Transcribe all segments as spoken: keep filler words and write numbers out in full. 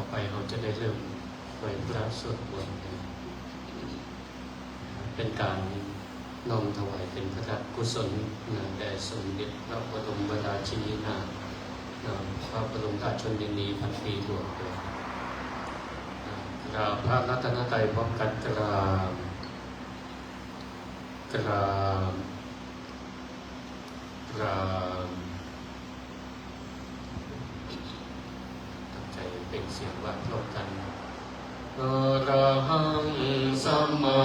ต่อไปเราจะได้เริ่มไหว้พระสวดมนต์กัน เป๋นก๋านน้อมถวายเป๋นพระราชกุศลนะ แด่สมเด็จพระบรมราชินีนาถ นะ พระบรมราชชนนีพันปีหลวงเลยนะ กราบพระรัตนตรัยพร้อมกั๋น กราบ กราบ กราบ ตั้งใจ๋เป๋นเสียงว่าพร้อมกั๋น อะระหัง สัมมา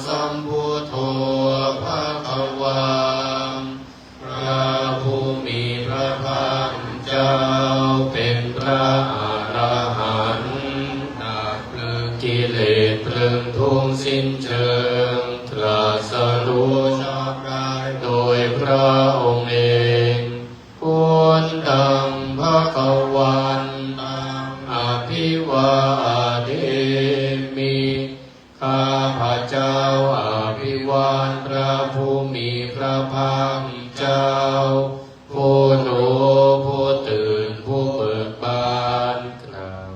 สัมพุทโธ ภะคะวา พระผู้มีพระภาคเจ้าเป๋นพระอรหันต์ ตัดเปิงกิเลสเปิงทุกข์สิ้นเชิง ตรัสรู้ชอบได้โดยพระองค์เอง พุทธัง ภะคะวันตัง อะภิวาเทมิ ข้าพเจ้าอภิวาทพระผู้มีพระภาคเจ้า ผู้รู้ ผู้ตื่น ผู้เบิกบาน กราบ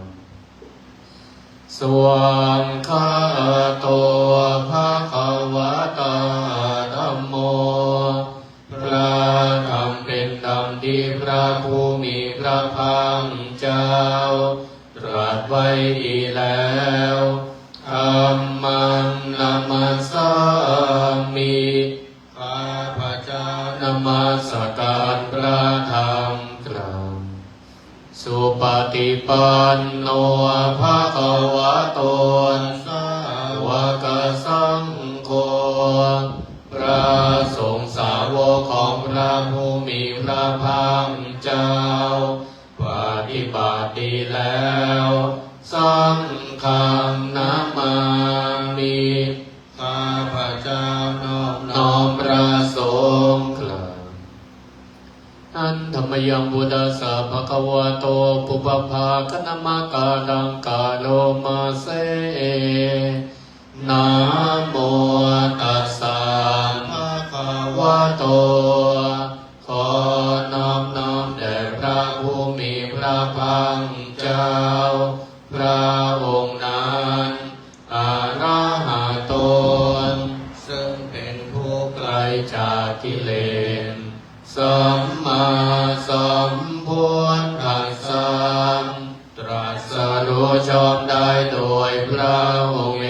สวากขาโต ภะคะวะตา ธัมโม พระธรรมเป๋นธรรมตี้พระผู้มีพระภาคเจ้า ตรัสไว้ดีแล้ว ธัมมัง นะมัสสามิ ข้าพเจ้านมัสการพระธรรม กราบ สุปฏิปันโน ภะคะวะโต สาวกสังโฆ พระสงฆ์สาวกของพระผู้มีพระภาคเจ้า ปฏิบัติดีแล้ว สังฆัง นะมามิ ข้าพเจ้านอบน้อมพระสงฆ์ กราบ หันธะมะยัง พุทธัสสะ ภะคะวะโต ปุพพะ ภะคะนะมะกาลัง กะโรมาเส นะโมตัสสะ ภะคะวะโต ขอนอบน้อมแด่พระผู้มีพระภาคเจ้า พระองค์นั้น อะระหะโต ซึ่งเป๋นผู้ไกลจากกิเลส สัมมาสัมพุทธัสสะ ตรัสรู้ชอบได้โดยพระองค์เอ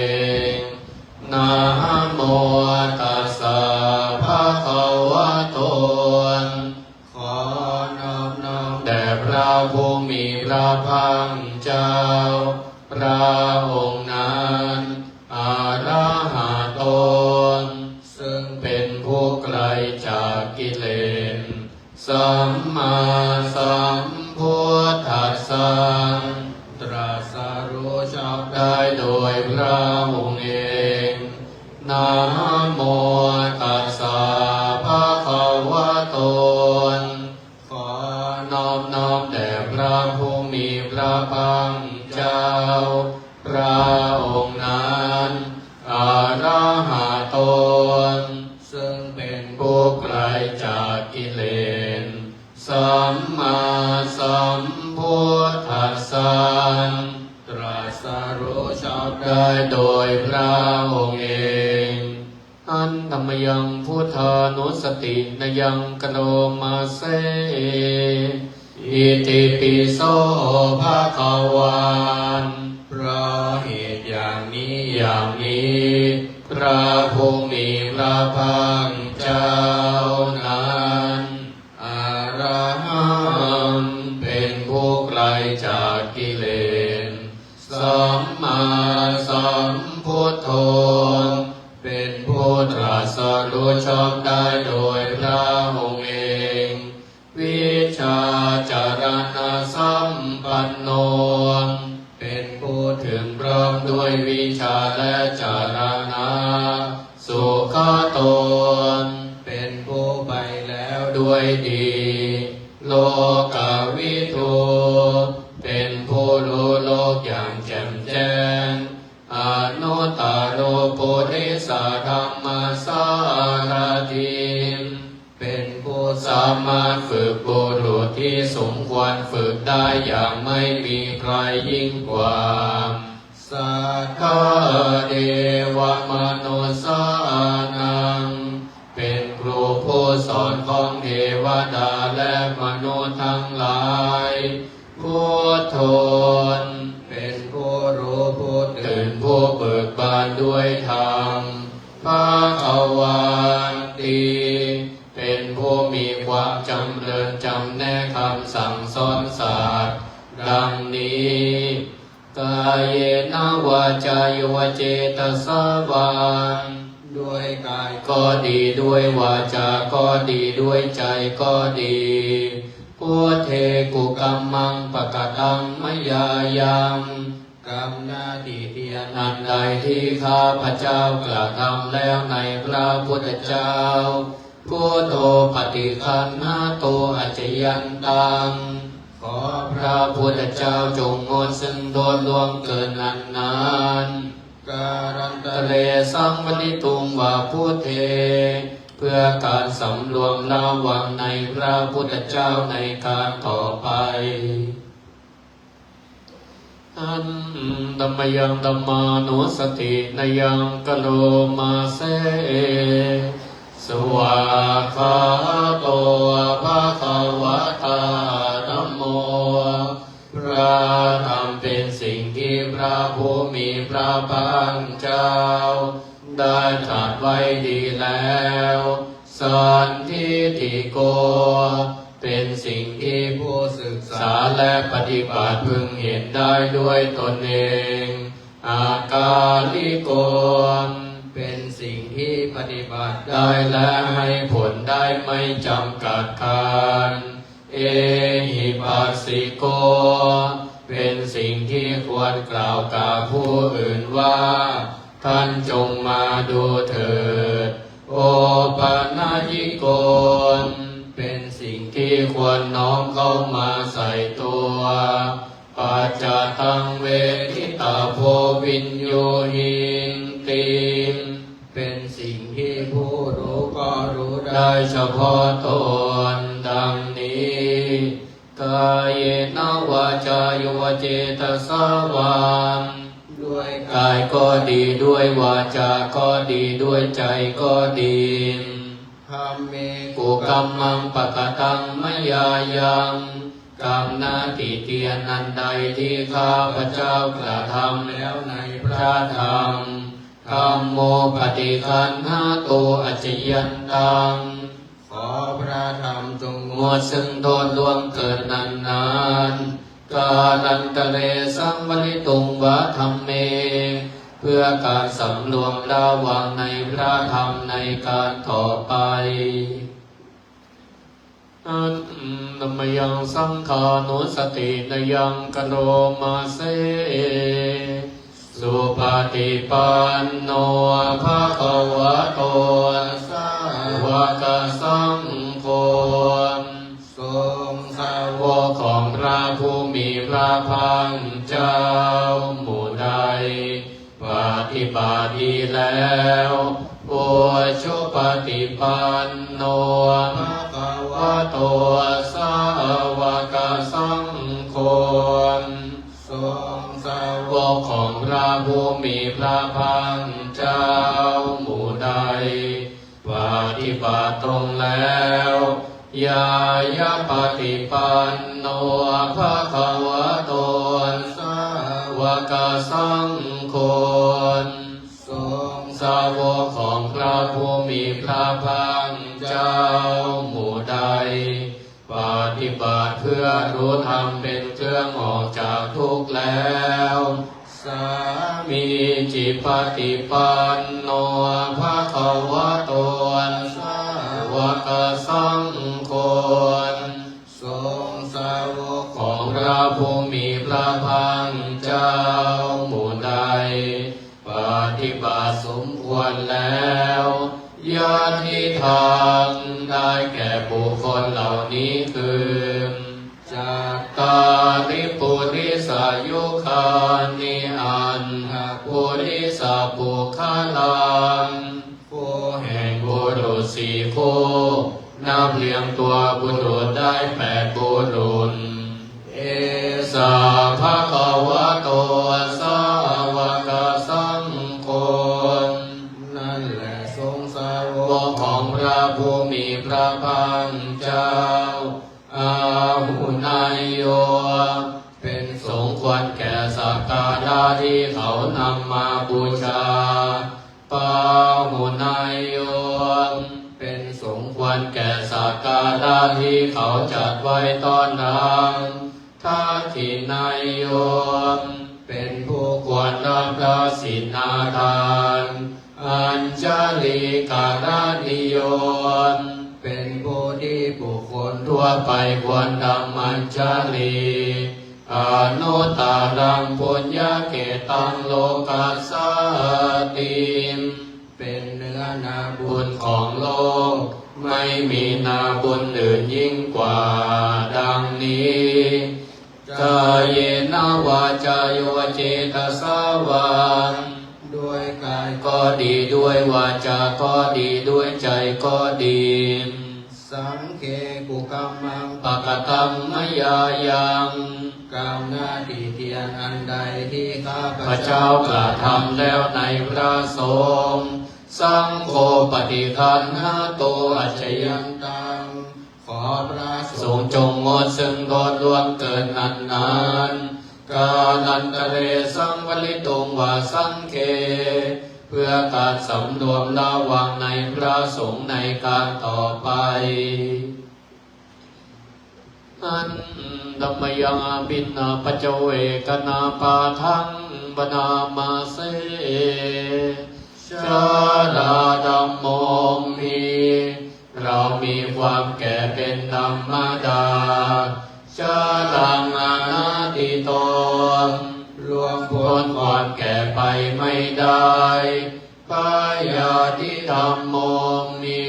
ง นะโมตัสสะ ภะคะวะโต ขอนอบน้อมแด่พระผู้มีพระภาคเจ้า พระองค์นั้น อะระหะโต ซึ่งเป๋นผู้ไกลจากกิเลส สัมมาสัมพุทธัสสะ ตรัสรู้ชอบได้โดยพระองค์เอง นะโมตัสสะ ภะคะวะโต ขอนอบน้อมแด่พระผู้มีพระภาคเจ้า พระองค์นั้น อะระหะโต ซึ่งเป๋นผู้ไกลจากกิเลส สัมมาสัมพุทธัสสะ ตรัสรู้ชอบได้โดยพระองค์เอง หันธะมะยัง พุทธานุสตินะยัง กะโรมาเส อิติปิโส ภะคะวัน เพราะเหตุอย่างนี้ อย่างนี้ พระผู้มีพระภาคเจ้านั้น อะระหัง เป๋นผู้ไกลจากกิเลส สัมมาสัมพุทโธ เป๋นผู้ตรัสรู้ชอบได้โดยพระองค์เอง วิชชาจารณสัมปันโน เป๋นผู้ถึงพร้อมด้วยวิชชาและจารณะ สุขโต เป๋นผู้ไปแล้วด้วยดี โลกวิทู เป๋นผู้รู้โลกอย่างแจ่มแจ้ง อนุตตโร ปุริสธัมมสสารถิ เป๋นผู้สามารถฝึกบุรุษที่สมควรฝึกได้อย่าง ไม่มีใครยิ่งกว่า Saddha devamanussānaṃ เป็นครูผู้สอนของเทวดาและมนุษย์ทั้งหลาย Buddho เป็นผู้รู้ผู้ตื่นผู้เบิกบานด้วยธรรม Bhagavanti เป็นผู้มีความจำเริญจำแนกคำสั่งสอนสัตว์ ดังนี้ Kāyena vācāya va cetasā vā ด้วยกายก็ดี ด้วยวาจาก็ดี ด้วยใจก็ดี Buddhe kukammaṃ pakataṃ mayā yaṃ กรรมหน้าที่ที่อันใดที่ข้าพเจ้ากระทำแล้วในพระพุทธเจ้า Buddho paṭiggaṇhātu accayantaṃ ขอพระพุทธเจ้าจงงดซึ่งโทษล่วงเกินอันนั้น Kālantare saṃvarituṃ va Buddhe เพื่อการสำรวมระวังในพระพุทธเจ้าในการต่อไป Handa mayaṃ dhammānussatinayaṃ karoma se. Svākkhāto bhagavatā dhammo. พระธรรมเป็นสิ่งที่พระผู้มีพระภาคเจ้าได้ตรัสไว้ดีแล้ว Sandiṭṭhiko เป็นสิ่งที่ผู้ศึกษาและปฏิบัติพึงเห็นได้ด้วยตนเอง Akāliko เป็นสิ่งที่ปฏิบัติได้และให้ผลได้ไม่จำกัดกาล Ehipassiko เป็นสิ่งที่ควรกล่าวกับผู้อื่นว่า ท่านจงมาดูเถิด Opanayiko เป็นสิ่งที่ควรน้อมเข้ามาใส่ตัว Paccattaṃ veditabbo viññūhīti เป็นสิ่งที่ผู้รู้ก็รู้ได้เฉพาะตน ดังนี้ Kāyena vācāya va cetasā vā ด้วยกายก็ดี ด้วยวาจาก็ดี ด้วยใจก็ดี Dhamme kukammaṃ pakataṃ mayā yaṃ กรรมหน้าที่ที่อันใดที่ข้าพเจ้ากระทำแล้วในพระธรรม Dhammo paṭiggaṇhātu accayantaṃ ขอพระธรรมจงงดซึ่งโทษล่วงเกินนั้นๆ Kālantare saṃvarituṃ va dhamme เพื่อการสำรวมระวังในพระธรรมในการต่อไป Handa mayaṃ saṅghānussatinayaṃ karoma se. Supaṭipanno bhagavato sāvakasaṅgho ทรงสาวกของพระผู้มีพระภาคเจ้าหมู่ใด ปฏิบัติดีแล้ว Ujupaṭipanno bhagavato sāvakasaṅgho ทรงสาวกของพระผู้มีพระภาคเจ้าหมู่ใด ปฏิบัติตรงแล้ว Ñāyapaṭipanno bhagavato sāvakasaṅgho ทรงสาวกของพระผู้มีพระภาคเจ้าหมู่ใด ปฏิบัติเพื่อรู้ธรรมเป็นเครื่องออกจากทุกข์แล้ว Sāmīcipaṭipanno bhagavato sāvakasaṅgho ทรงสาวกของพระผู้มีพระภาคเจ้าหมู่ใด ปฏิบัติสมควรแล้ว Yadidaṃ ได้แก่บุคคลเหล่านี้คือ Cattāri purisayugāni aṭṭha purisapuggalā คู่แห่งบุรุษสี่คู่ นับเรียงตัวบุรุษได้แปดบุรุษ Esa ภะคะวะโต สาวกสังโฆ นั่นแหละสงฆ์สาวกของพระผู้มีพระภาคเจ้า อาหุเนยโย เป็นสงฆ์ควรแก่สักการะที่เขานำมาบูชา ปาหุเนยโย เป็นสงฆ์ควรแก่สักการะที่เขาจัดไว้ต้อนรับ ทักขิเนยโย เป็นผู้ควรรับทักขิณาทาน อัญชลีกรณีโย เป็นผู้ที่บุคคลทั่วไปควรทำอัญชลี อนุตตรังปุญญเขตตัง โลกัสสาติ เป็นเนื้อนาบุญของโลก ไม่มีนาบุญอื่นยิ่งกว่า ดังนี้ กาเยนะ วาจาโย เจตสา วา ด้วยกายก็ดี ด้วยวาจาก็ดี ด้วยใจก็ดี สังฆเข กุกัมมัง ปะกะตัง มะยายัง กรรมหน้าที่เพียรอันใดที่ข้าพเจ้ากระทำแล้วในพระสงฆ์ สังโฆ ปะฏิคันหะตุ อัจฉยันตัง ขอพระสงฆ์จงงดซึ่งโทษล่วงเกินนั้นๆ กาลันตะเร สังวลิตุง วา สังฆเข เพื่อการสำรวมระวังในพระสงฆ์ในกาลต่อไป หันตะมะยัง อภิณาปัจจเวกขณาปาทัง ปะนามะเส ชราธัมโม มี เรามีความแก่เป็นธรรมดา ชรังอนาทิโต ล่วงพ้นความแก่ไปไม่ได้ พยาธิธัมโม มี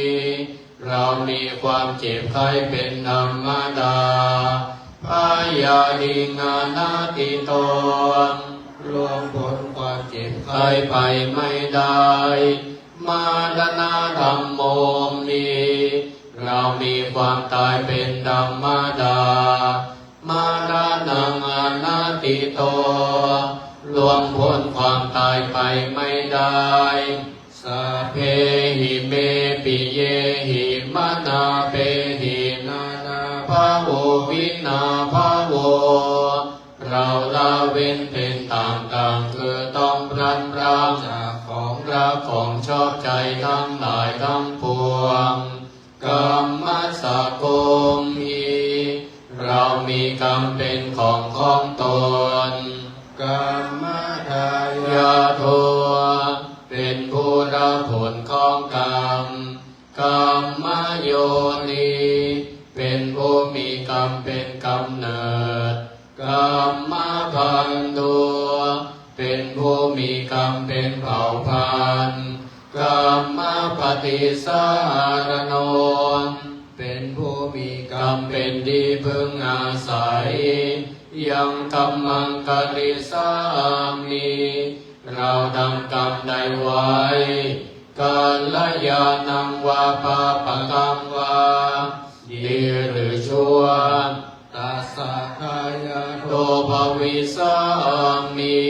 เรามีความเจ็บไข้เป็นธรรมดา พยาธิงอนาทิโต ล่วงพ้นความเจ็บไข้ไปไม่ได้ มรณะธัมโม มี เรามีความตายเป็นธรรมดา มรณังอนาทิโต ล่วงพ้นความตายไปไม่ได้ สัพเพหิเมปิเยหิ มนาเปหิ นานาภะโว วินาภะโว เราละเว้นเป็นต่างๆ คือต้องพลัดพรากจากของรักของชอบใจทั้งหลายทั้งปวง กรรมัสสะโกมหิ เรามีกรรมเป็นของของตน กรรมทายาโท เป็นผู้รับผลของกรรม กรรมโยนิ เป็นผู้มีกรรมเป็นกำเนิด กรรมบันโด เป็นผู้มีกรรมเป็นเผ่าพันธุ์ กรรมปฏิสารโน เป็นผู้มีกรรมเป็นที่พึ่งอาศัย ยังกัมมังกะริสสามิ เราทำกรรมใดไว้ กัลยาณังวา ปาปะกรรมวา ดีหรือชั่ว ตัสสะทายาโทภวิสสามิ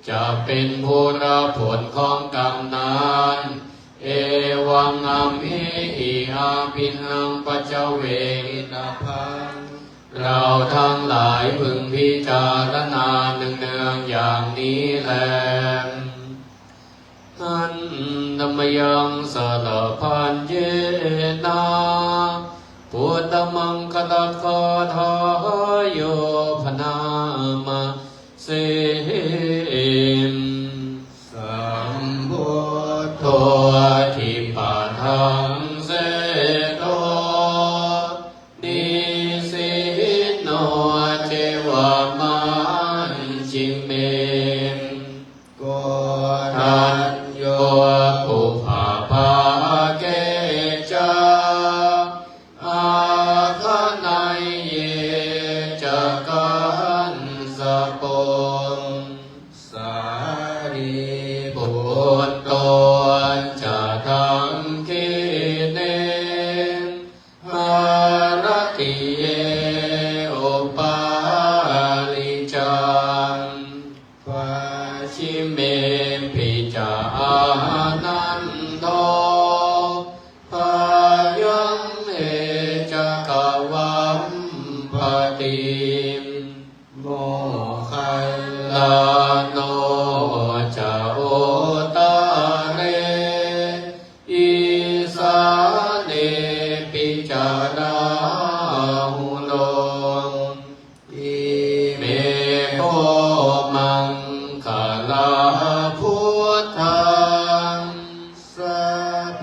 จะเป็นผู้รับผลของกรรมนั้น เอวังอัมเหหิ อาภิณัง ปัจจเวกิตะภัง เราทั้งหลายพึงพิจารณาเนืองๆ อย่างนี้แล หันตะมะยัง สะละภัญเยนะ ปุตตะมังคะละกาถา โย พะนามะ สิ สัมพุทโธ ทิปะทัง เสโท นิสสินโน เจวะ มัชฌิเม โกณฑัญโญ ปุพพะภาเก จะ อัคคะไนเย จะ กัสสะโป สารีปุตโต จะ ทักขิเณ หะรัตถิเย อุปาริ จะ โมคคัลลาโน จะ อุตตะเร อีสาเนปิ จะ ราหุโล อิเม โข มังคะลา พุทธา สัพเพ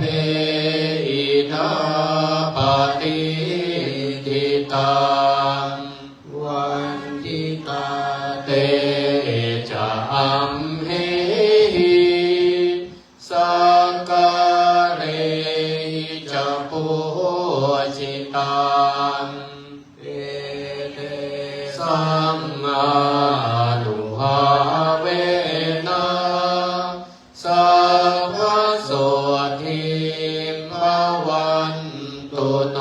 อิทธา ปะติฏฐิตา วัฏฐิตา เต จะ อัมเหหิ สักกะเรหิ จะ ปูจิตา เอเตสัง อานุภาเวนะ สัพพะโสตถี ภะวันตุ โน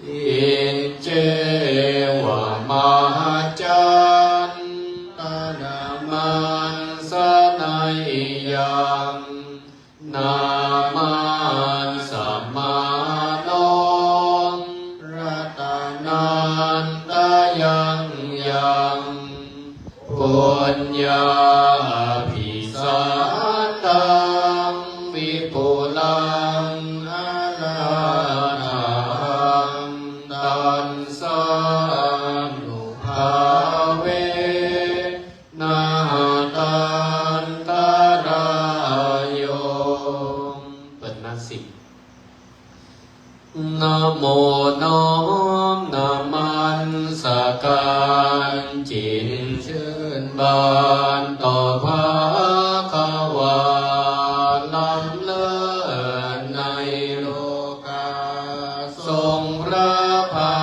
อิจเจวะ มะหัจฉันตะนะ มัสสะนะหิยัง นามัสสะ มะ โน รัตะนันตะยัง ยัง ปุญญาภิสาทัง วิปุลัง อะระหัง ตัสสะ อานุภาเวนะ หัตถันตะราโย เปิดหน้าสิบ นะโม น้อมนมัสการ จิตชื่นบานต่อภาควา ล้ำเลิศในโลกา ทรงพระภา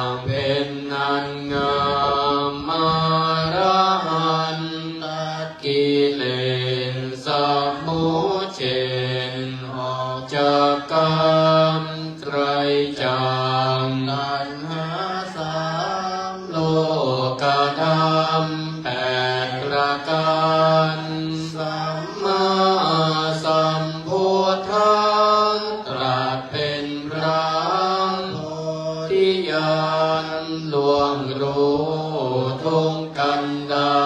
คเพ็ญอันงาม อรหันตกิเลสสมุจเฉท ออกจากกาม ไกลจากตัณหาสาม โลกธรรมแปดประการ สัมมาสัมพุทธะ ตรัสเป็นพระโพธิญาณ ล่วงรู้ทุกข์กันดา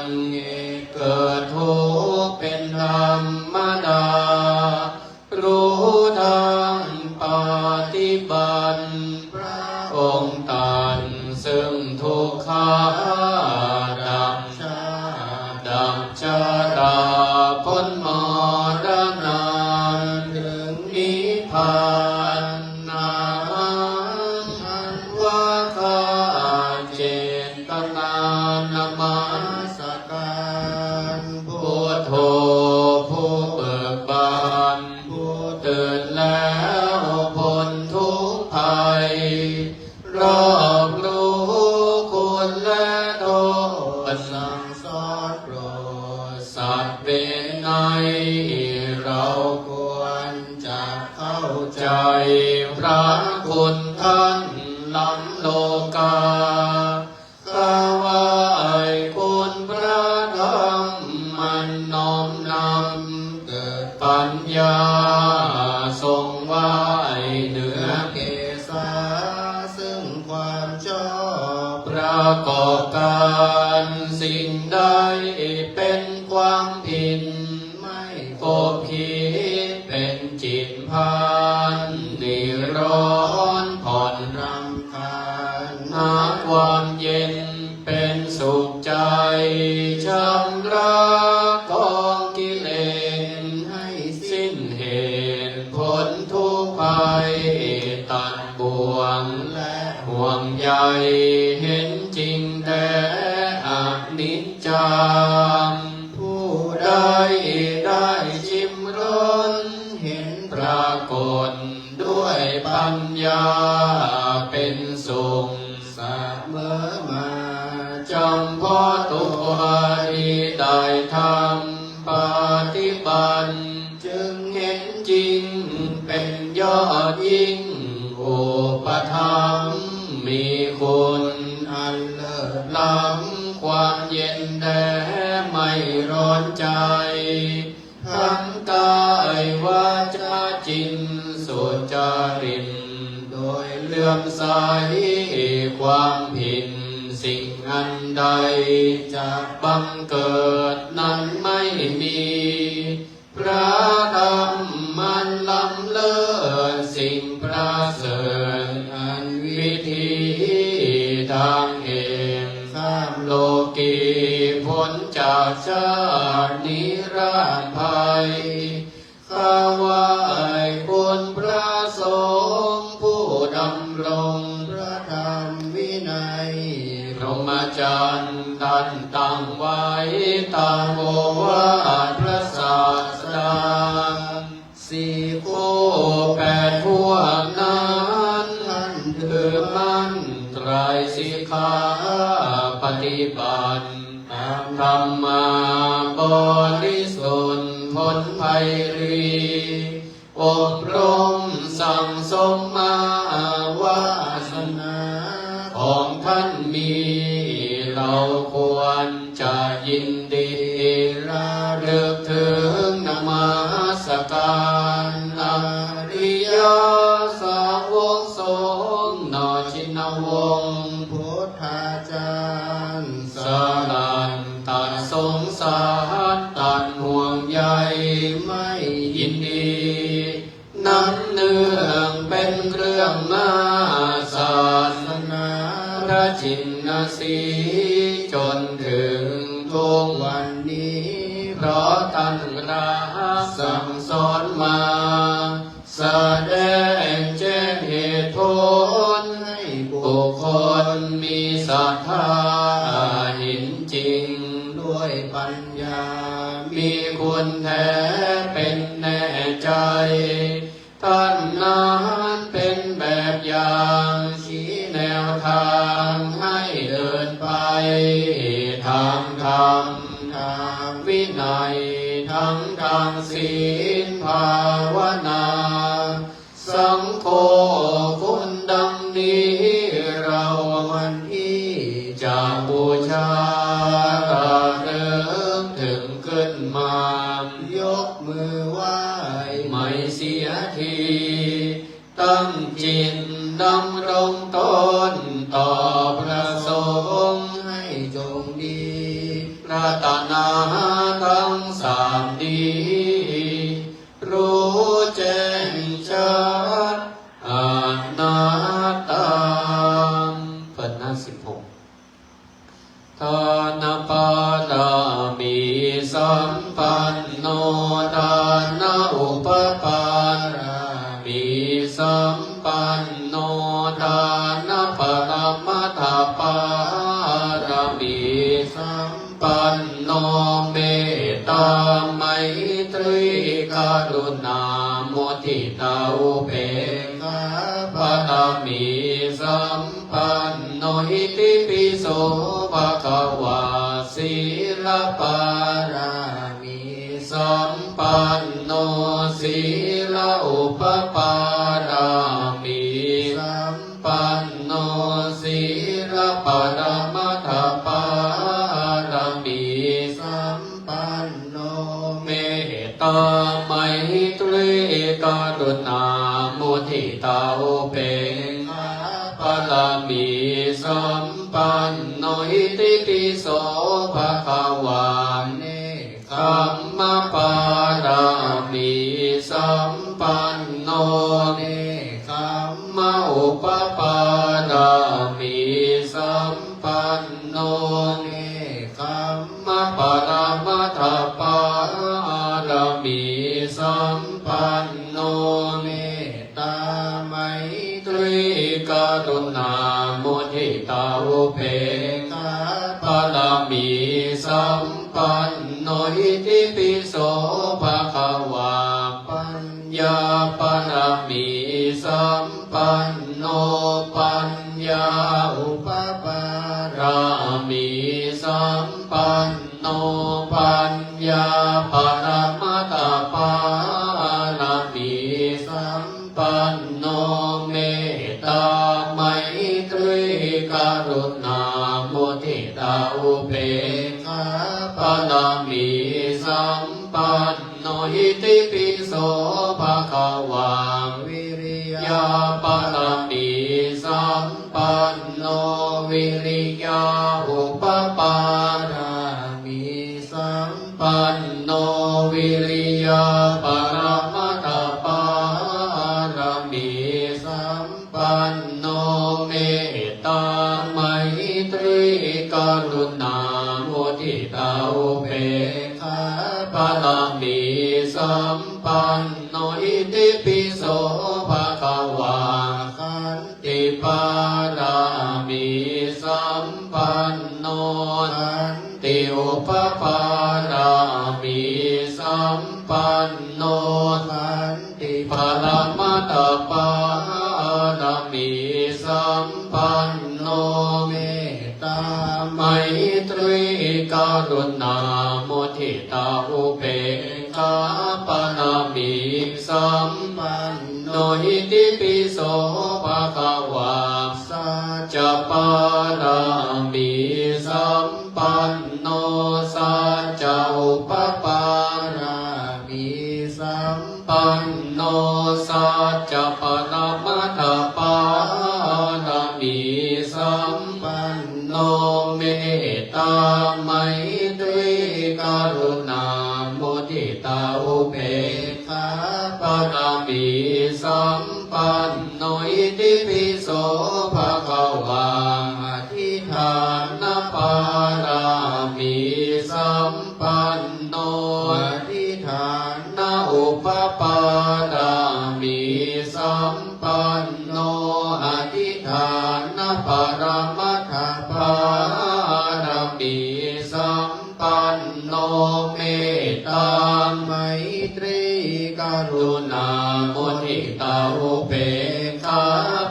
ร เหตุเกิดทุกข์เป็นธรรมดา รู้ธรรมปฏิบัติ พระองค์ตัดซึ่งทุกขา ดับชาติดับชรา พ้นมรณะ ถึงนิพพาน นะหัง อันว่าข้าเจตนานมัสการ พุทโธ ผู้เบิกบาน ผู้ตื่นแล้วพ้นทุกข์ภัย รอบรู้คุณและโทษ สั่งสอนโปรดสัตว์เวไนย เราควรจะเข้าใจพระคุณท่านล้ำโลกา ถวายคุณพระธรรมอันน้อมนำเกิดปัญญา ทรงไหว้เหนือเกศา ซึ่งความชอบ ประกอบการสิ่งใดเป็นความผิด ไม่ขบคิดเป็นจิตพาน นิร้อนผ่อนรำคาญ หาความเย็นเป็นสุขใจ ชำระกองกิเลสให้สิ้นเหตุ พ้นทุกข์ภัย ตัดบ่วงและห่วงใย เห็นจริงแท้อนิจจัง ผู้ใดได้ชิมรส เห็นปรากฏด้วยปัญญา เป็นสุขเสมอมา จำเพาะตัวดีได้ทำปฏิบัติ จึงเห็นจริงเป็นยอดยิ่ง อุปถัมภ์มีคุณอันเลิศล้ำ ความเย็นแท้ไม่ร้อนใจ ทั้งกายวาจาจิตสุจริต โดยเลื่อมใสความผิด สิ่งอันใดจักบังเกิดนั้นไม่มี พระธรรมอันล้ำเลิศ สิ่งประเสริฐอันวิธีทางแห่งข้ามโลกี พ้นจากชาตินิราศภัย ข้าไหว้คุณพระสงฆ์ผู้ดำรงพระธรรมวินัย พรหมจรรย์ท่านตั้งไว้ตามโอวาทพระศาสดา สี่คู่แปดพวกนั้น ท่านถือมั่นไตรสิกขาปฏิบัติ ตามธรรมาบริสุทธิ์พ้นภัยรี อบรมสั่งสมมาวาสนาของท่านมี เราควรจะยินดีระลึกถึงนมัสการอริยสาวกสงฆ์หน่อ ชินวงศ์พุทธาจารย์ สรัตตสงสารตันห่วงใยไม่ยินดี นำเนื่องเป็นเครื่องหน้าศาสนาพระชินสีห์จนถึงทุกวันนี้ เพราะท่านรับสั่งสอนมา แสดงแจ้งเหตุผลให้บุคคลมีศรัทธาเห็นจริงด้วยปัญญา มีคุณแท้เป็นแน่ใจ ท่านนั้นเป็นแบบอย่างชี้แนวทางให้เดินไป ทางธรรม ทางวินัย ทั้งทางศีลภาวนา สังโฆ คุณดังนี้ เราควรที่จะบูชาระลึกถึงขึ้นมา ยกมือไหว้ไม่เสียที ตั้งจิตดำรงตนต่อพระสงฆ์ให้จงดี รัตนาทั้งสามนี้ รู้แจ้งชัดอนัตตา เปิดหน้าสิบหก ทานบารมีสัมปันโน ทานอุปปารมีสัมปันโน ทานปรมัตถปารมีสัม ปันโน เมตตาไมตรีกรุณามุทิตาอุเบกขาบารมีสัมปันโน อิติปิโสภะคะวา สีลปารามีสัมปันโน สีลอุปปารามีสัม ปันโน สีลปรมัตถปารมีสัมปันโน เมตตาไมตรีกรุณามุทิตาอุเบกขาบารมีสัมปันโน อิติปิโสภะคะวา เน ขัมมปารามีสัมปันโน เนกขัมมอุปปารามีสัมปันโน เนกขัมมปรมัตถปารามีสัมปันโน เมตตาไมตรีกรุณามุทิตาอุเบกขาบารมีสัม ปันโน อิติปิโสภะคะวา ปัญญาปารมีสัมปันโน ปัญญาอุปปารามีสัมปันโน ปัญญาปรมัตถปารมีสัม ปันโน เมตตาไมตรีกรุณามุทิตาอุเบกขาบารมีสัมปันโน อิติปิโสภะคะวา วิริยาบารมีสัมปันโน วิริยาอุปปารามีสัมปันโน วิริยาปรมัตถปารามีสัมปันโน เมตตาไมตรีกรุณามุทิตาอุเบกขาปารามีสัมปันโน อิติปิโสภะคะวา ขัน ติปารามีสัมปันโน ขันติอุปปารามีสัมปันโน ขันติปรมัตถปารามีสัมปันโน เมตตาไมตรีกรุณามุทิตาอุเบกขาปารามีสัมปันโน อิติปิโสภะคะวา สัจจะปารามีสัมปันโน สัจจะอุปปารามีสัมปันโน สัจจะปรมัตถปารามีสัมปันโน เมตตาไมตรีกรุณามุทิตาอุเบกขาปารามีสัมปันโน อิติปิโสภะคะวา อธิฐานปารามีสัมปันโน อธิฐานอุปปารามีสัมปันโน อธิฐานปรมัตถปารามีสัมปันโน เมตตาไมตรีกรุณามุทิตาอุเบกขา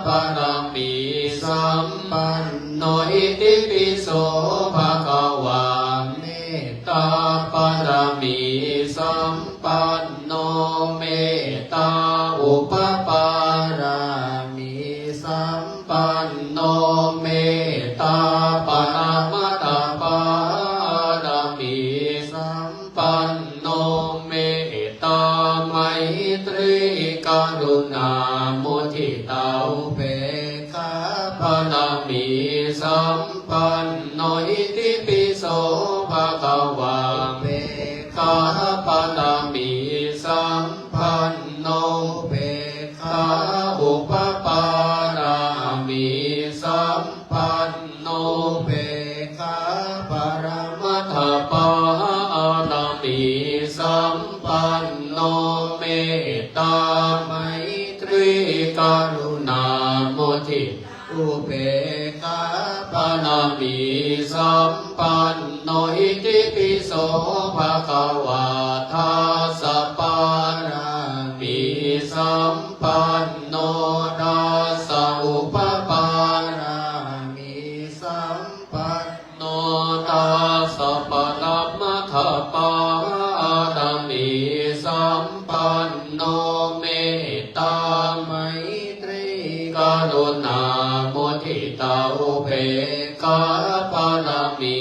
ปารามีสัมปันโน อิติปิโสภะคะวา เมตตาปารามีสัมปันโน เมตตาอุปปารามีสัมปันโน เมตตาปรมัตถปารามีสัมปันโน เมตตาไมตรีกรุณามุทิตาอุเบกขาปารามีสัมปันโน อิติปิโสภะคะวา อุเบกขาปารามีสัมปันโน อุเบกขาอุปปารามีสัมปันโน อุเบกขาปรมัตถปารามีสัมปันโน เมตตาไมตรีกรุณามุทิตาอุเบกขาปารามีสัมปันโน อิติปิโสภะคะวา ทัสสะปารามีสัมปันโน ทัสสะอุปปารามีสัมปันโน ทัสสะปรมัตถปารามีสัมปันโน เมตตาไม ตรีกรุณามุทิตาอุเบกขาปารามี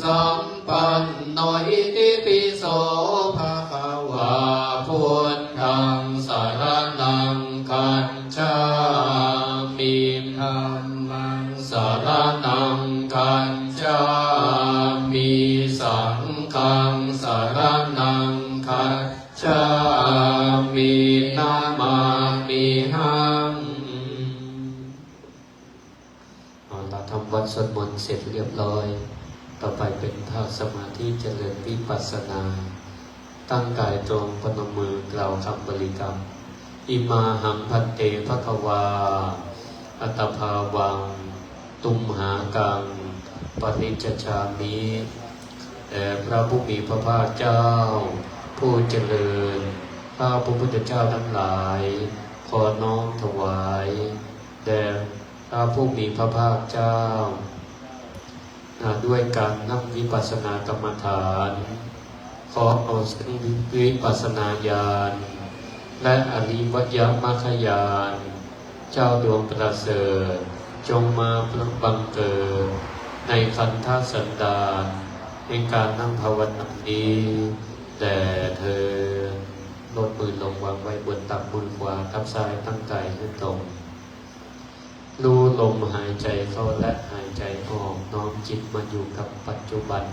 สัมปันโน อิติปิโสภะคะวา พุทธังสรณังคัจฉามิ ธัมมังสรณังคัจฉามิ สังฆังสรณังคัจ ฉามิ นะมามิหัง เอาละ ทำวัตรสวดมนต์เสร็จเรียบร้อย ต่อไปเป็นภาคสมาธิเจริญวิปัสสนา ตั้งกายตรง พนมมือกล่าวคำบริกรรม อิมาหัง ภันเต ภะคะวา อัตถาภาวัง ตุมหากัง ปะริจจามิ แด่พระผู้มีพระภาคเจ้า ผู้เจริญ ข้าพระพุทธเจ้าทั้งหลาย ขอน้อมถวาย แด่พระผู้มีพระภาคเจ้า อ่า ด้วยการนั่งวิปัสสนากรรมฐาน ขอเอาซึ่งวิปัสสนาญาณ และอริยมรรคญาณ เจ้าดวงประเสริฐ จงมาบังเกิดในขันธสันดาน ในการนั่งภาวนานี้แด่เทอญ ลดมือลงวางไว้บนตัก มือขวาทับซ้าย ตั้งกายให้ตรง รู้ลมหายใจเข้าและหายใจออก น้อมจิตมาอยู่กับปัจจุบัน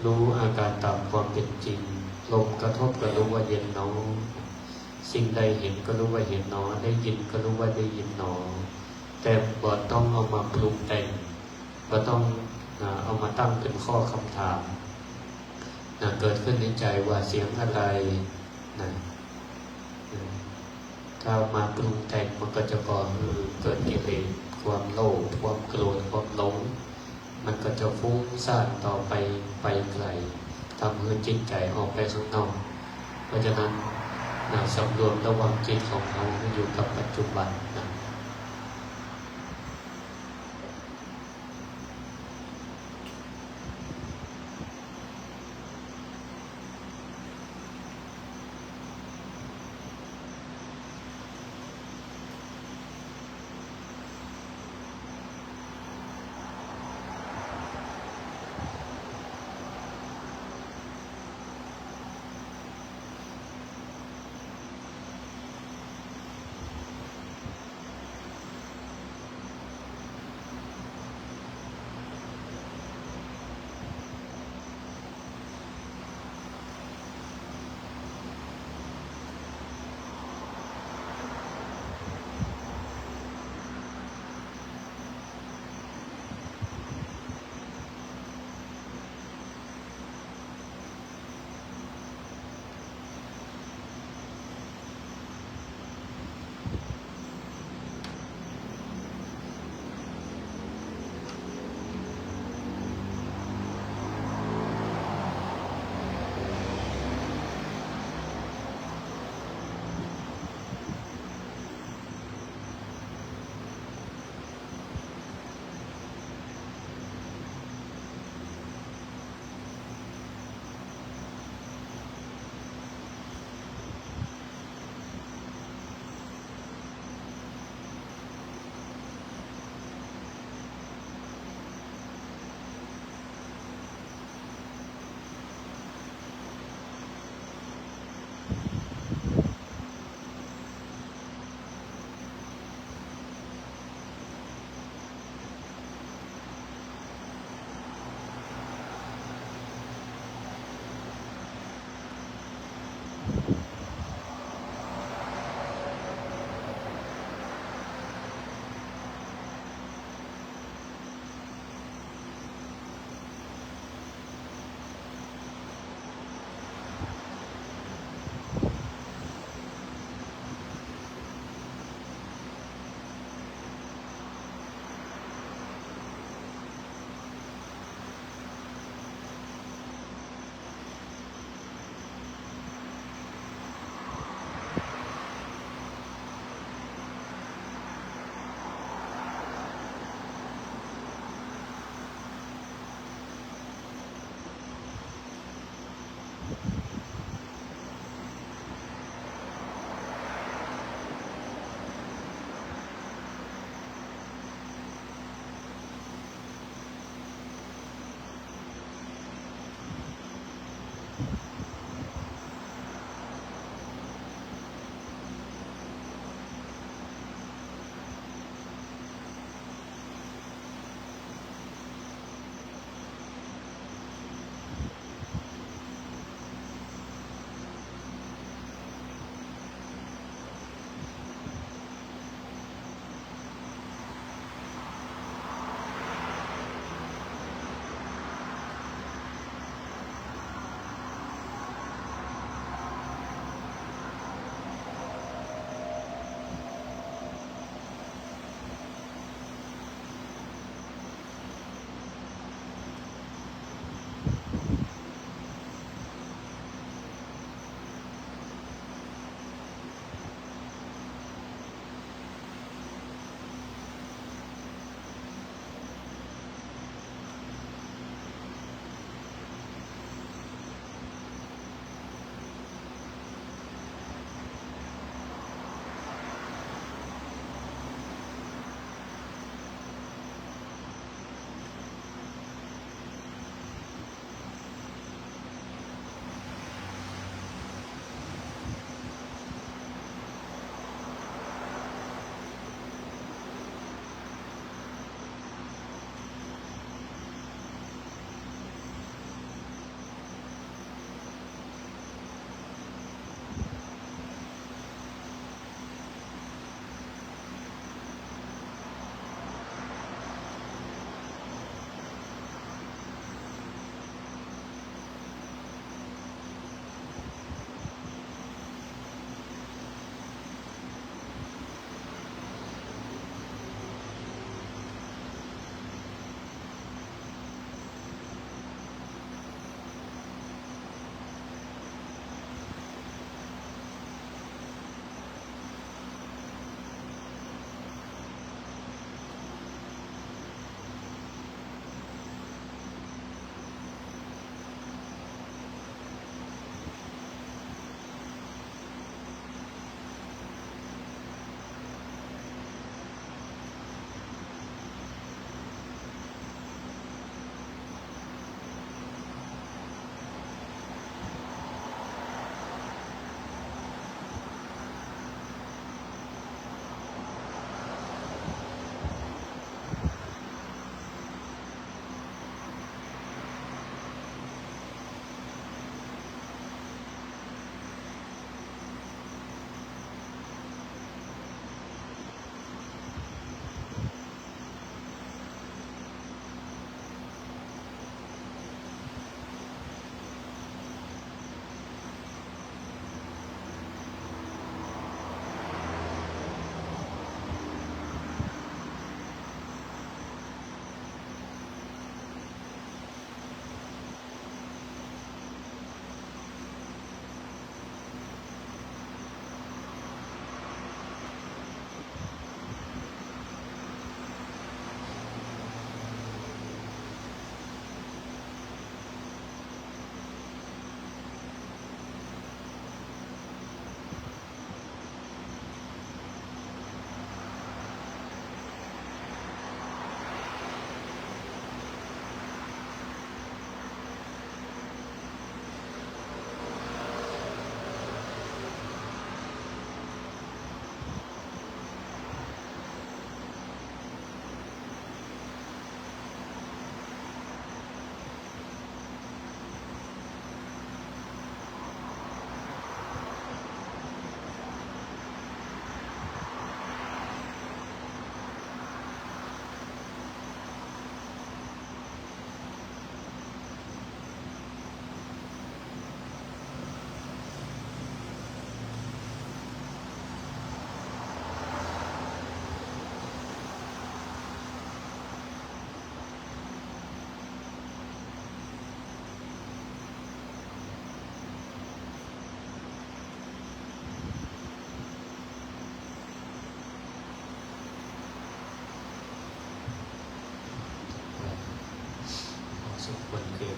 รู้อาการตามความเป็นจริง ลมกระทบก็รู้ว่าเย็นหนอ สิ่งใดเห็นก็รู้ว่าเห็นหนอ ได้ยินก็รู้ว่าได้ยินหนอ แต่บ่ต้องเอามาปรุงแต่ง บ่ต้อง นะ เอามาตั้งเป็นข้อคำถาม นะ เกิดขึ้นในใจว่าเสียงอะไร นะ นะ ถ้ามาปรุงแต่งมันก็จะก่อหื้อเกิดกิเลส ความโลภ ความโกรธ ความหลง มันก็จะฟุ้งซ่านต่อไป ไปไกล ทำหื้อจิตใจ๋ออกไปข้างนอก เพราะฉะนั้น นะ สำรวมระวังจิตของเฮาให้อยู่กับปัจจุบันนะ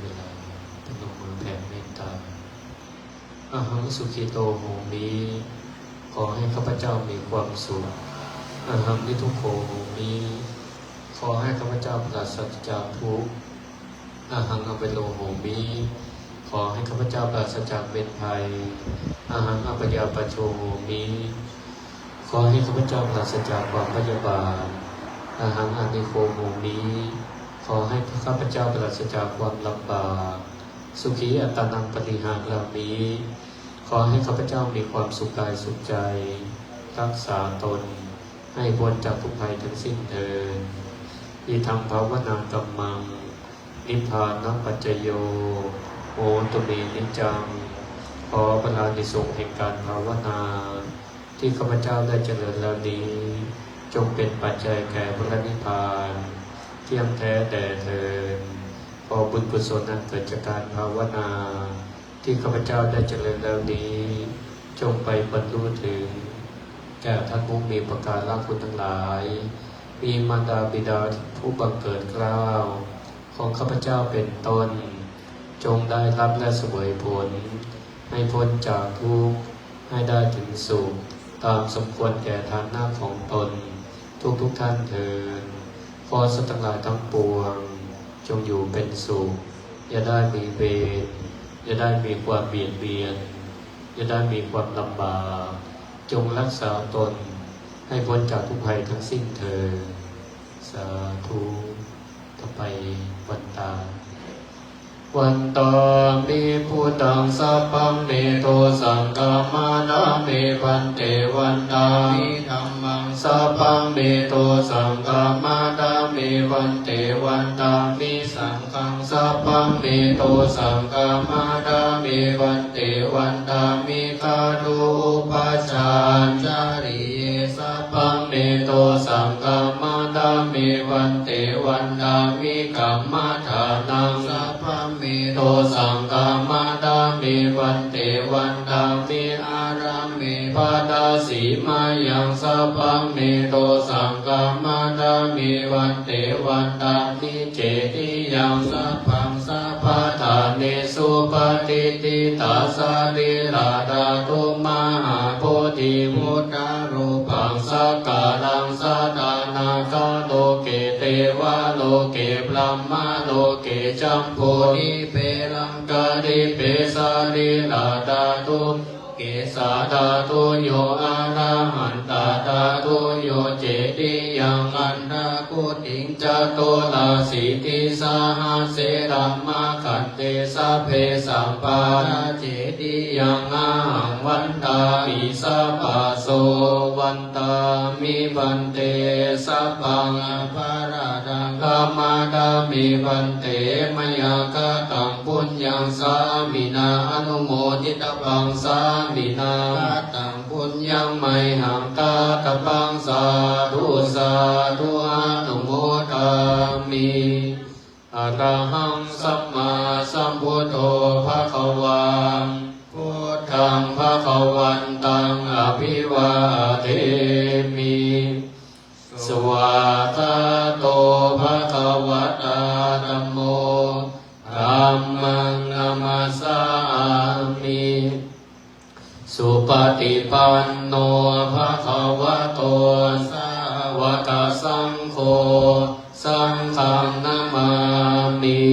เวลาพนมมือแผ่เมตตา Ahaṃ sukhito homi ขอให้ข้าพเจ้ามีความสุข Ahaṃ niddukkho homi ขอให้ข้าพเจ้าปราศจากทุกข์ Ahaṃ avero homi ขอให้ข้าพเจ้าปราศจากเวรภัย Ahaṃ abyāpajjho homi ขอให้ข้าพเจ้าปราศจากความพยาบาท Ahaṃ anīgho homi ขอให้ข้าพเจ้าปราศจากความลำบาก Sukhī attānaṃ pariharāmi ขอให้ข้าพเจ้ามีความสุขกายสุขใจ รักษาตนให้พ้นจากทุกข์ภัยทั้งสิ้นเทอญ Idaṃ bhāvanākammaṃ nibbānapaccayo hotu me niccaṃ ขอผลอานิสงส์แห่งการภาวนา ที่ข้าพเจ้าได้เจริญแล้วนี้ จงเป็นปัจจัยแก่พระนิพพาน เที่ยงแท้แด่เทอญ ขอบุญกุศลอันเกิดจากการภาวนา ที่ข้าพเจ้าได้เจริญแล้วนี้ จงไปบรรลุถึง แก่ท่านผู้มีอุปการะคุณทั้งหลาย มีมารดาบิดาผู้บังเกิดเกล้า ของข้าพเจ้าเป็นต้น จงได้รับและเสวยผล ให้พ้นจากทุกข์ ให้ได้ถึงสุข ตามสมควรแก่ฐานะของตน ทุกๆ ท่านเทอญ ขอสัตว์ทั้งหลายทั้งปวง จงอยู่เป็นสุข อย่าได้มีเวร อย่าได้มีความเบียดเบียน อย่าได้มีความลำบาก จงรักษาตน ให้พ้นจากทุกข์ภัยทั้งสิ้นเทอญ สาธุ ต่อไป วันตา Vandāmi buddhaṃ sabbaṃ me dosaṃ khamatha me bhante. Vandāmi dhammaṃ sabbaṃ me dosaṃ khamatha me bhante. Vandāmi saṅghaṃ sabbaṃ me dosaṃ khamatha me bhante. Vandāmi gārūpajjhācariye sabbaṃ me dosaṃ khamatha me bhante. Vandāmi kammadānaṃ sabbaṃ me dosaṃ khamatha me bhante. Vandāmi āramābhāsi mayaṃ sabbaṃ me dosaṃ khamatha me bhante. Vandāmi cetiyaṃ sabbaṃ sabbaṭṭhānesu patiṭṭhitā sarīradhātu mahābodhiṃ buddharūpaṃ sakalaṃ sadā nāgaloke devaloke brahmaloke jambudīpe laṅkadīpe sarīradhātu kesā dhātuyo arahantā dhātuyo cetiyaṃ antakuṭiṃ caturāsītisahassidhammakkhandhe sabbe sabbā cetiyaṃ ahaṃ vandāmi sabbaso. Vandāmi bhante sabbaṃ aparādhaṃ khamatha me bhante. Mayā kataṃ puññaṃ sāminā anumoditabbaṃ sāminā kataṃ puññaṃ mayhaṃ dātabbaṃ sādhu sādhu anumodāmi. Arahaṃ sammāsambuddho bhagavā. Buddhaṃ bhagavantaṃ abhivādemi. Svākkhāto bhagavatā dhammo. Dhammaṃ namassāmi. Supaṭipanno bhagavato sāvakasaṅgho. Saṅghaṃ namāmi.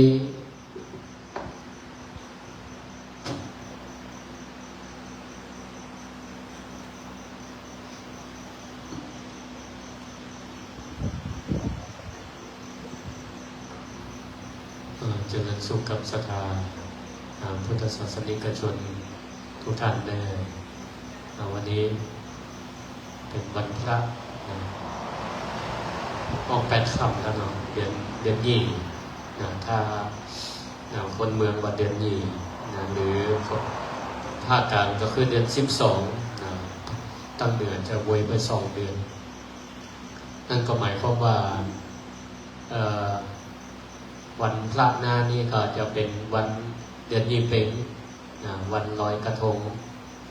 เอ่อ เจริญสุขกับศรัทธา อ่า พุทธศาสนิกชนทุกท่านเด้อ อ่า วันนี้เป็นวันพระนะ ออกแปดค่ำแล้วเนาะ เดือน เดือนยี่นะ ถ้า นะ คนเมืองว่าเดือนยี่นะ หรือภาคกลางก็คือเดือนสิบสองนะ ตางเหนือจะเว้ยไปสองเดือน นั่นก็หมายความว่า เอ่อ วันพระหน้านี้ก็จะเป็นวันเดือนยี่เป็งนะ วันลอยกระทง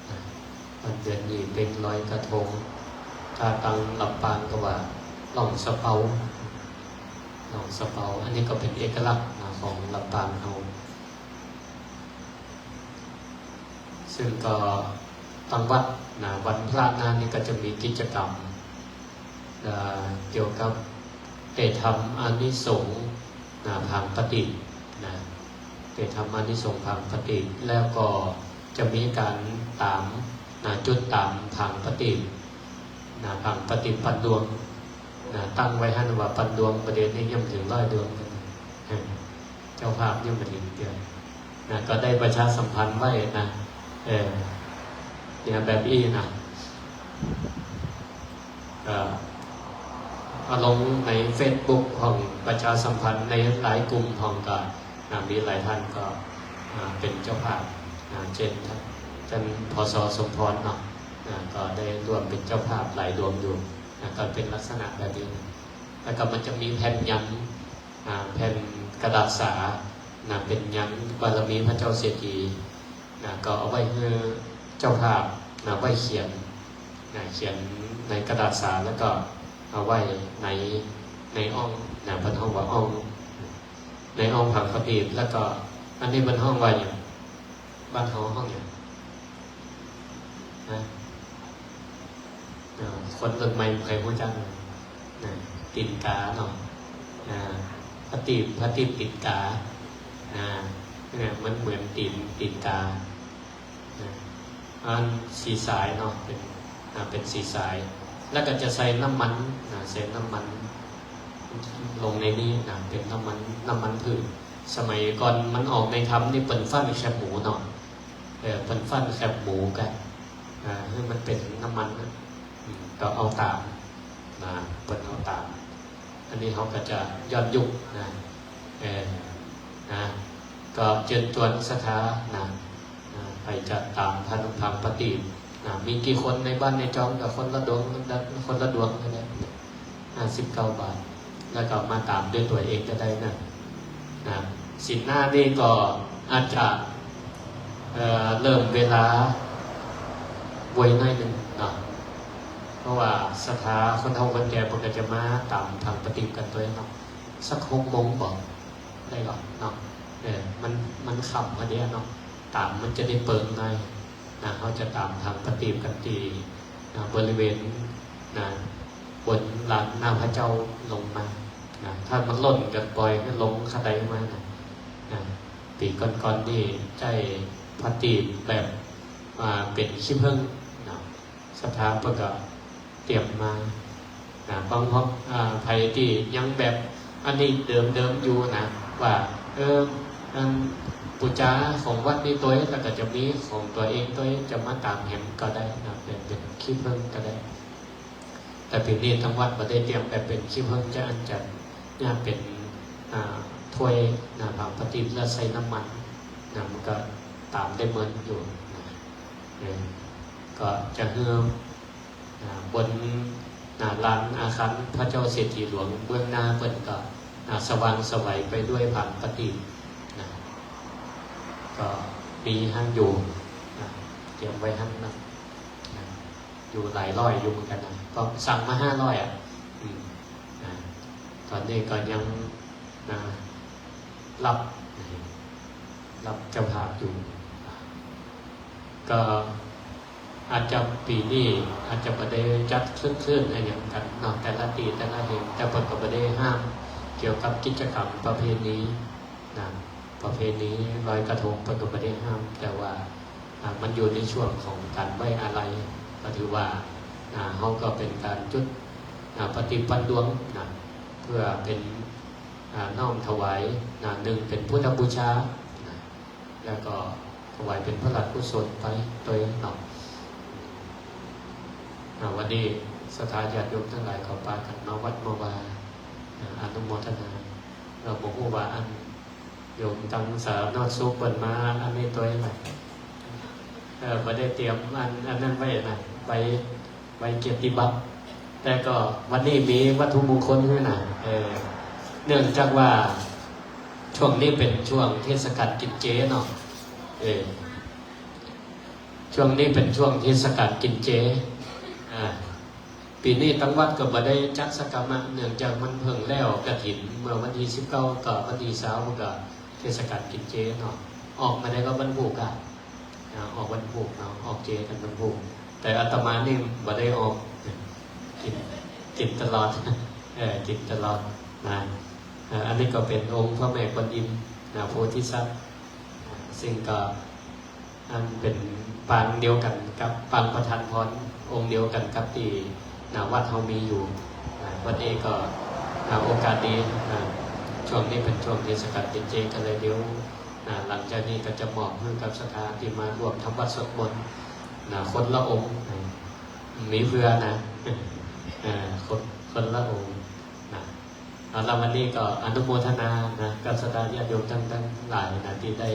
นะ วันเดือนยี่เป็งลอยกระทง ถ้าตางลำปางก็ว่าล่องสะเปา ล่องสะเปา อันนี้ก็เป็นเอกลักษณ์นะ ของลำปางเฮา ซึ่งก็ตังวัดนะ วันพระนะนี่ก็จะมีกิจกรรม เอ่อ เกี่ยวกับเตะทำอานิสงส์นะ ผางปฏิบนะ เตะทำอานิสงส์ผางปฏิบ แล้วก็จะมีก๋านต๋ามนะ จุดต๋ามผางปฏิบนะ ผางปฏิบปันดวงนะ ตั้งไว้หั้นว่าปันดวง ประเดี๋ยวนี้ยังบ่เถิงร้อยดวงกั๋น เออ เจ้าภาพยังบ่เถิงเตื้อนะ ก็ได้ประชาสัมพันธ์ไว้นะ เออ เนี่ยแบบอี้นะ ก็เอาลงในเฟซบุ๊กพ่อง ประชาสัมพันธ์ในหลายกลุ่มพ่อง ก็นะ มีหลายท่านก็นะ เป๋นเจ้าภาพนะ เจ้นต้าน ผอ.สอ สมพรเนาะนะ ก็ได้ร่วมเป๋นเจ้าภาพหลายดวงอยู่นะ ก็เป๋นลักษณะแบบนี้นะ แล้วก็มันจะมีแผ่นยัน อ่า แผ่นกระดาษสา นะ เป๋นยันบารมีพระเจ้าเศรษฐี นะ ก็เอาไว้หื้อเจ้าภาพ นะ ไว้เขียน นะ เขียนในกระดาษสา แล้วก็เอาไว้ใน ในอ่อง นะ เปิ้นฮ้องว่าอ่อง ในอ่องผางปฏิบ แล้วก็อันนี้เปิ้นฮ้องว่าหยัง บ้านเฮาฮ้องหยัง นะ อ่า คนรุ่นใหม่บ่ใค่ฮู้จักนะ ตี๋นก๋าเนาะ อ่า ปฏิบ ปฏิบตี๋นก๋า อ่า เนี่ย มันเหมือนตี๋น ตี๋นก๋า นะ อันสีสายเนาะ เป๋น อ่า เป๋นสีสาย แล้วก็จะใส่น้ำมันนะ ใส่น้ำมันลงในนี้นะ เป๋นน้ำมัน น้ำมันพืช สมัยก่อนมันออกในธรรมนี่เปิ้นฟั่นแคบหมูเนาะ เออ เปิ้นฟั่นแคบหมูกั๋น อ่า หื้อมันเป๋นน้ำมันนะ อืม ก็เอาต๋ามนะ เปิ้นเอาต๋าม อันนี้เฮาก็จะย้อนยุคนะ เออ นะ ก็เจิญจวนศรัทธานะ นะ ไปจัดต๋ามผางปฏิบนะ มีกี่คนในบ้านในจองก็คนละดวง คนละดวงนั่นแหละ ห้าสิบเก้าบาท แล้วก็มาต๋ามด้วยตั๋วเองก็ได้นะ นะ ศีลหน้านี่ก็อาจจะ เอ่อ เริ่มเวลาไวหน้อยนึ่งเนาะ เพราะว่าศรัทธาคนเฒ่าคนแก่เปิ้นก็จะมาต๋ามผางปฏิบกั๋นตวยเนาะ สักหกโมงบ่ ได้ก่อเนาะ เออ มัน มันค่ำพอดีเนาะ ต๋ามมันจะได้เปิงหน้อย นะ เฮาจะต๋ามผางปฏิบกั๋นตี้ นะ บริเวณ นะ บนลานหน้าพระเจ้าลงมา นะ ถ้ามันล้นก็ปล่อยหื้อลงข้าใดมานะ นะ ปี๋ก่อนๆ นี่ใจ๊ปฏิบแบบ อ่า เป๋นขี้เผิ้ง นะ ศรัทธาเปิ้นก็เตรียมมา นะ บางพวก อ่า ใผตี้ยังแบบอันนี้เดิมๆ อยู่นะ ว่า เออ อันปู๋จาของวัดนี้ตวย แล้วก็จะมีของตั๋วเองตวย จะมาต๋ามแหมก็ได้นะ เป๋น เป๋นขี้เผิ้งก็ได้ แต่ปี๋นี้ตังวัดบ่ได้เตรียมแบบเป๋นขี้เผิ้ง จะอันจะเนี่ยเป๋น อ่า ถ้วยนะ ผางปฏิบแล้วใส่น้ำมันนะ มันก็ต๋ามได้เหมือนอยู่นะ เออ ก็จะหื้อ อ่า บน อ่า ลานอาคารพระเจ้าเศรษฐีหลวงเบื้องหน้าเปิ้นก็ อ่า สว่างไสวไปด้วยผางปฏิบนะ ก็มีหั้นอยู่นะ เตรียมไว้หั้นนะ นะ อยู่หลายร้อยอยู่เหมือนกั๋นนะ ก็สั่งมาห้าร้อยอ่ะ อืม นะ ต๋อนนี้ก็ยัง นะ รับ รับเจ้าภาพอยู่ ก็อาจจะปี๋นี้อาจจะบ่ได้จัดครึกครื้นอะหยังกั๋นเนาะ แต่ละตี้แต่ละแห่ง แต่เปิ้นก็บ่ได้ห้ามเกี่ยวกับกิจกรรมประเพณีนะ ประเพณีลอยกระทงเปิ้นก็บ่ได้ห้าม แต่ว่า อ่า มันอยู่ในช่วงของก๋านไว้อาลัย ก็ถือว่า อ่า เฮาก็เป๋นก๋านจุด อ่า ปฏิบปันดวงนะ เปื้อเป๋น อ่า น้อมถวายนะ นึ่งเป๋นพุทธบูชานะ แล้วก็ถวายเป๋นพระราชกุศลไปตวยเนาะ อ่า วันนี้ศรัทธาญาติโยมตังหลายก็ปากั๋นมาวัดมาวา อ่า อนุโมทนา เฮาบ่ฮู้ว่าอัน โยมตังสาธารณสุขเปิ้นมาอันนี้ตวยนะ เออ บ่ได้เตรียมอัน อันนั้นไว้นะ ใบ ใบเกียรติบัตร แต่ก็วันนี้มีวัตถุมงคลหื้อนะ เออ เนื่องจากว่าช่วงนี้เป๋นช่วงเทศกาลกิ๋นเจเนาะ เออ ช่วงนี้เป๋นช่วงเทศกาลกิ๋นเจ อ่า ปี๋นี้ตังวัดก็บ่ได้จัดสักกำอะ เนื่องจากมันเพิ่งแล้วกฐินเมื่อวันตี้สิบเก้า ก็วันตี้ซาวมันก็เทศกาลกิ๋นเจเนาะ ออกมาได้ก็วันพูกอะ อ่า ออกวันพูกเนาะ ออกเจกั๋นวันพูก แต่อาตมานี่บ่ได้ออก กิ๋น กิ๋นตลอด เออ กิ๋นตลอดนะ เออ อันนี้ก็เป๋นองค์พระแม่กวนอิมนะ โพธิสัตว์ อ่า ซึ่งก็ อันเป๋นปางเดียวกั๋นกับปางประทานพร องค์เดียวกั๋นกับตี้ นะ วัดเฮามีอยู่ นะ วันนี้ก็ นะ โอกาสดี นะ ช่วงนี้เป๋นช่วงเทศกาลกิ๋นเจ ก็เลยเดี๋ยว นะ หลังจากนี้ก็จะมอบหื้อกับศรัทธาตี้มาร่วมทำวัตรสวดมนต์ นะ คนละองค์ นะ มีเผื่อนะ เออ คน คนละองค์ นะ เอาละ วันนี้ก็อนุโมทนานะ กับศรัทธาญาติโยมตัง ตังหลายนะ ตี้ได้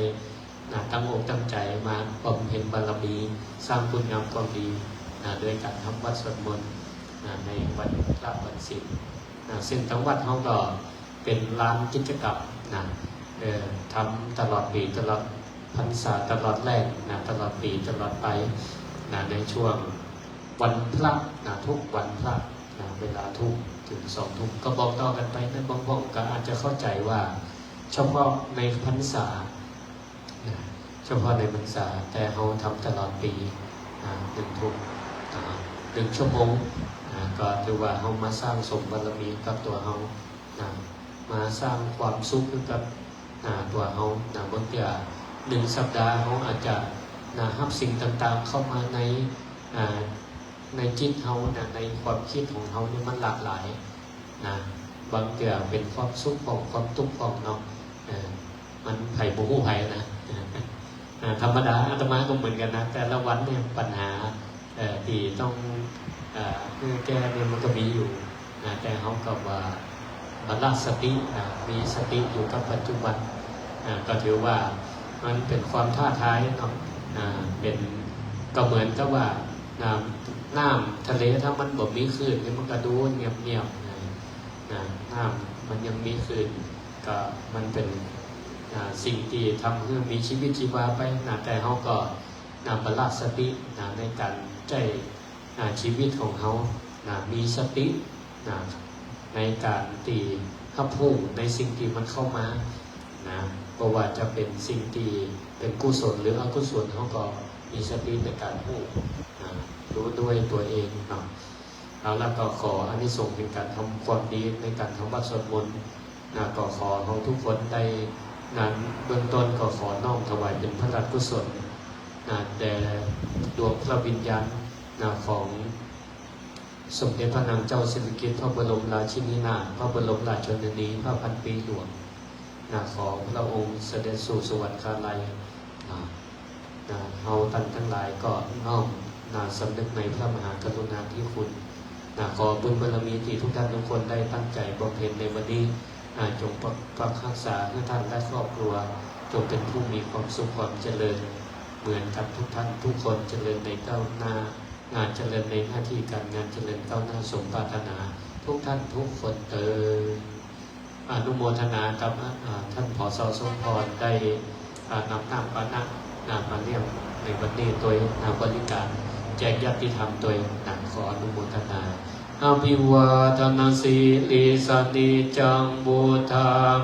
นะ ตั้งอกตั้งใจ๋มาบำเพ็ญบารมี สร้างคุณงามความดีนะ โดยก๋านทำวัตรสวดมนต์นะ ในวันพระวันศีลนะ ซึ่งตังวัดเฮาก็เป๋นลานกิจกรรมนะ เอ่อ ทำตลอดปี๋ ตลอดพรรษา ตลอดแล้งนะ ตลอดปี๋ ตลอดไปนะ ในช่วงวันพระนะ ทุกวันพระ นะ เวลาทุ่มเถิงสองทุ่ม ก็บอกต่อกั๋นไปนะ บางพ่องก็อาจจะเข้าใจ๋ว่าเฉพาะในพรรษา นะ เฉพาะในพรรษา แต่เฮาทำตลอดปี๋ นะ หนึ่งทุ่ม นะ หนึ่งชั่วโมง นะ ก็ถือว่าเฮามาสร้างสมบารมีกับตั๋วเฮา นะ มาสร้างความสุขหื้อกับ นะ ตั๋วเฮา นะ บางเตื้อหนึ่งสัปดาห์เฮาอาจจะ นะ ฮับสิ่งต่างๆ เข้ามาใน อ่า ในจิตเฮานะ ในความกึ๊ดของเฮานี่มันหลากหลายนะ บางเตื้อเป๋นความสุขพ่อง ความตุ๊กข์พ่องเนาะ เออ มันใผบ่ฮู้ใผนะ อ่า ธรรมดา อาตมาก็เหมือนกั๋นนะ แต่ละวันเนี่ยปัญหา เอ่อ ตี้ต้อง เอ่อ หื้อแก้เนี่ยมันก็มีอยู่นะ แต่เฮาก็ว่า บำระสตินะ มีสติอยู่กับปัจจุบันนะ ก็ถือว่ามันเป๋นความท้าทายเนาะ อ่า เป๋น ก็เหมือนกับว่า น้ำ น้ำทะเลถ้ามันบ่มีคลื่นนี่มันก็ดูเงียบๆ นะ นะ น้ำมันยังมีคลื่น ก็มันเป๋น อ่า สิ่งตี้ทำหื้อมีชีวิตชีวาไปนะ แต่เฮาก็ นะ บำระสตินะ ในก๋านใจ๊ อ่า ชีวิตของเฮานะ มีสตินะ ในก๋านตี้ฮับฮู้ในสิ่งตี้มันเข้ามานะ บ่ว่าจะเป๋นสิ่งตี้เป๋นกุศลหรืออกุศล เฮาก็มีสติในก๋านฮู้นะ รู้ด้วยตั๋วเองเนาะ เอาละ ก็ขออานิสงส์แห่งก๋านทำความดีในก๋านทำวัตรสวดมนต์ นะ ก็ขอเฮาทุกคนได้ นั้นเบื้องต้นก็ขอน้อมถวายเป๋นพระราชกุศล นะ แด่ดวงพระวิญญาณ นะ ของสมเด็จพระนางเจ้าสิริกิติ์ พระบรมราชินีนาถ พระบรมราชชนนี พระพันปีหลวง นะ ขอพระองค์เสด็จสู่สวรรคาลัย นะ นะ เฮาต้านตังหลายก็น้อม นะ สำนึกในพระมหากรุณาธิคุณ นะ ขอบุญบารมีตี้ทุกท่านทุกคนได้ตั้งใจ๋บำเพ็ญในวันนี้ นะ จงปัก ปักฮักษาหื้อท่านและครอบครัว จงเป๋นผู้มีความสุขความเจริญ เหมือนกั๋นทุกท่านทุกคน เจริญในก้าวหน้า นะ เจริญในหน้าตี้ก๋านงาน เจริญก้าวหน้าสมปรารถนา ทุกท่านทุกคนเตอญ อนุโมทนากับ อ่า ท่าน ผส. สมพร ได้ อ่า นำน้ำปานะ นะ มาเลี้ยงในวันนี้ตวย นะ บริการแจกญาติธรรมตวย นะ ขออนุโมทนา อภิวาทนสีลิสสะ นิจจังวุฑฒัง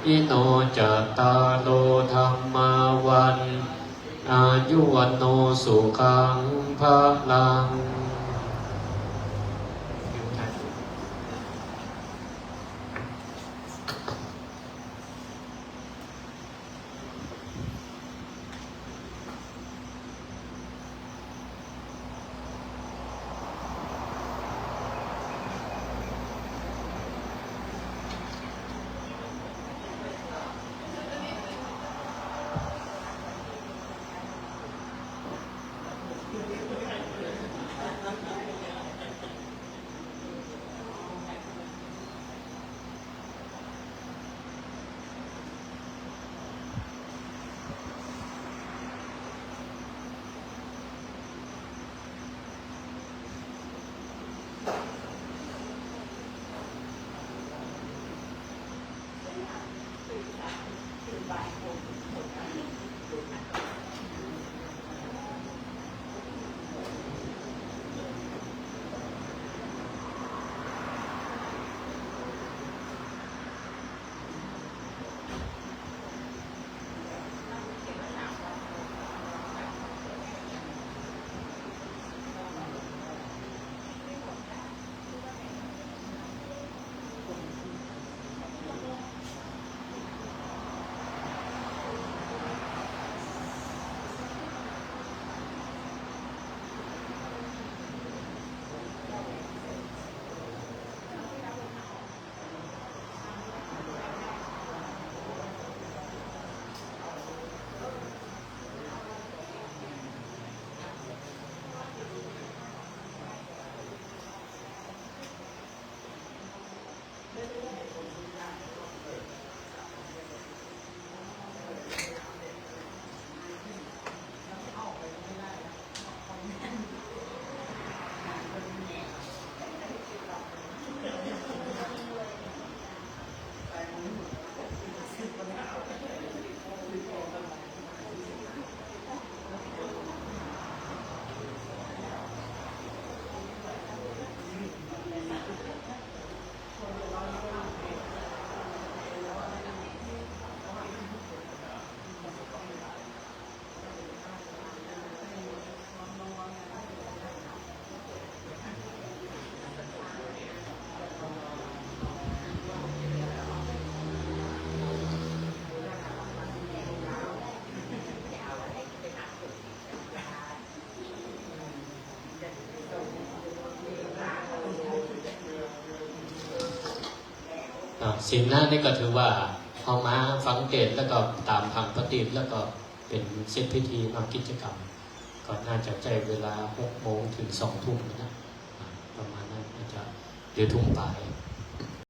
อิโน จัตตาโร ธัมมา วัฑฒา อายุ วัณโณ สุขัง พะลัง อ่า ศีลนะนี่ก็ถือว่าเฮามาฟังเตศน์แล้วก็ต๋ามผังปฏิบัติ แล้วก็เป๋นเสร็จพิธีเนาะ กิจกรรม ก็น่าจะใจ๊เวลาหกโมงเถิงสองทุ่มนะ อ่า ประมาณนั้น อาจจะ หรือทุ่มป๋าย